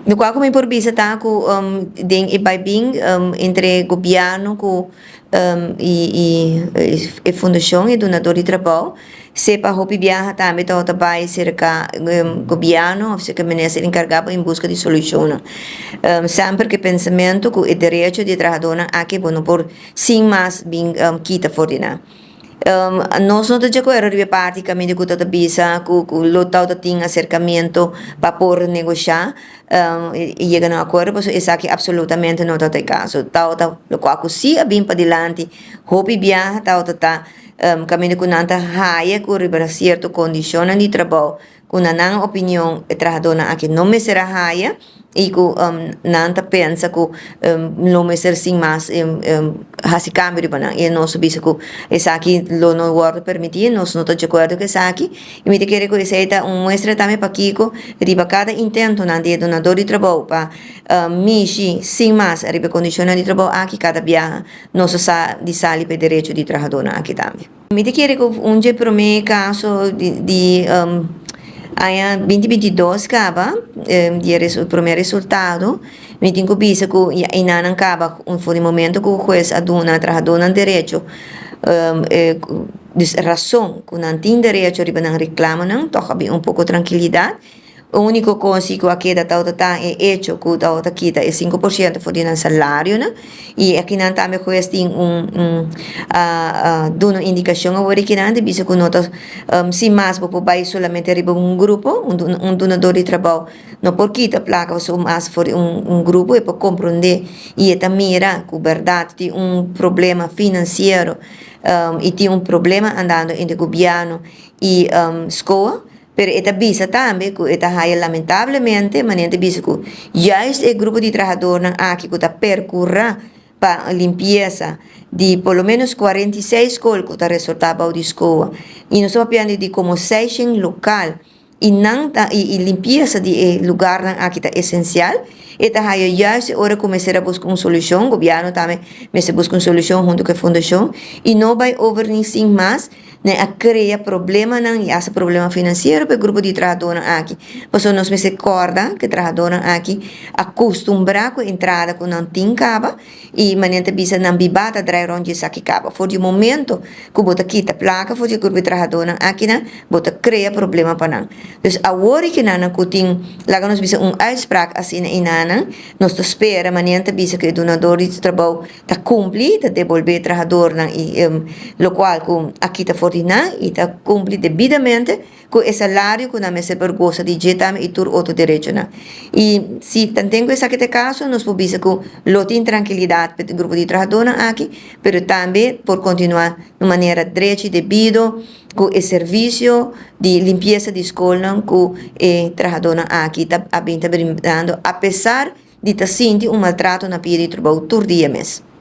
Lokual ku mi por bisa ta ku den e bai-bin entre gobièrnu ku i e fundashon, e dunador di trabou, sepa hopi biaha tambe tabata bai serka gobièrnu òf serka minister enkargá pa en buska di solushonnan. Semper ku e pensamentu ku e derecho di e trahadónan aki bo no por sin mas bin kita for di nan. Nos no ta di akuerdo riba e parti kaminda ku ta ta bisa ku ku lo tabata tin aserkamentu pa por negoshá i yega na un akuerdo pasobra esaki apsolutamente no tabata e kaso. Tabata lokual ku si a bin padilanti hopi biaha tabata ta kaminda ku nan ta haya ku riba sierto kondishonnan di trabou ku na nan opinion e trahadónan aki no mester a haya i ku nan ta pensa ku lo mester sin mas hasi kambio riba nan. I nos a bisa ku esaki lo no wòrdu permití, nos no ta di akuerdo ku esaki. I mi ta kere ku esei ta un muestra tambe pakiko riba kada intentonan di e dunadó di trabou pa mishi sin mas riba e kondishonnan di trabou aki kada biaha nos a sa di sali pa e derecho di trahadónan aki tambe. Mi ta kere ku un dje promé kaso di aña binti 22 kaba di e promé resultado mi tin ku bisa ku ya einanan kaba for di momento ku hues a duna trahadónan derecho dus rason ku nan tin derecho riba nan reklamonan tòg a bin un poko trankilidat. Úniko kos ku a keda tabata ta e echo ku tabata kita e 5% for di nan salarionan i akinan tambe hues tin un un a duna un indikashon awor akinan ta bisa ku no ta sin mas bo por bai solamente riba un grupo un dunador di trabou no por kita plaka pasobra mas for di un grupo e por komprondé i e ta mira ku bèrdat tin un problema finansiero i tin un problema andando entre gobièrnu i SCOA. Pero e ta bisa tambe ku e ta haya lamentablemente, manera ta bisa ku juist e grupo di trahadornan aki ku ta perkurá pa limpiesa di por lo menos 46 skol ku ta resortá bou di SCOA i nos ta papiando di komo 600 lokal i nan ta i limpiesa di e lugarnan aki ta esensial, e ta haya juist e ora ku mester a buska un solushon, gobièrnu tambe mester buska un solushon huntu ku e fundashon i no bai over ni sin mas. Nan a krea problemanan i hasta problema finansiero pa e grupo di trahadónan aki. Pasobra nos mester kòrda ku e trahadónan aki a kustumbrá ku e entrada ku nan tin kaba i manera ta bisa nan bibá ta drai rònt di esaki kaba. For di momento ku bo ta kita plaka for di e grupo di trahadónan akinan, bo ta krea problema pa nan. Dus awor i kinan ku tin, laga nos bisa un uitspraak asina i nan, nos ta spera manera ta bisa ku e dunador di trabou ta kumpli, ta debolbé trahadornan i lokual ku a kita for di nan i ta kumpli debidamente ku e salario ku nan mester por gosa di dje tambe i tur otro derechonan. I si tanten ku esaki ta e kaso nos por bisa ku lo tin trankilidat pa e grupo di trahadornan aki, pero tambe por kontinuá di un manera drechi debido ku e servisio di limpiesa di skolnan ku e trahadornan aki ta a bin ta brindando apesar di ta sinti un maltrato na pia di trabou tur dia mes.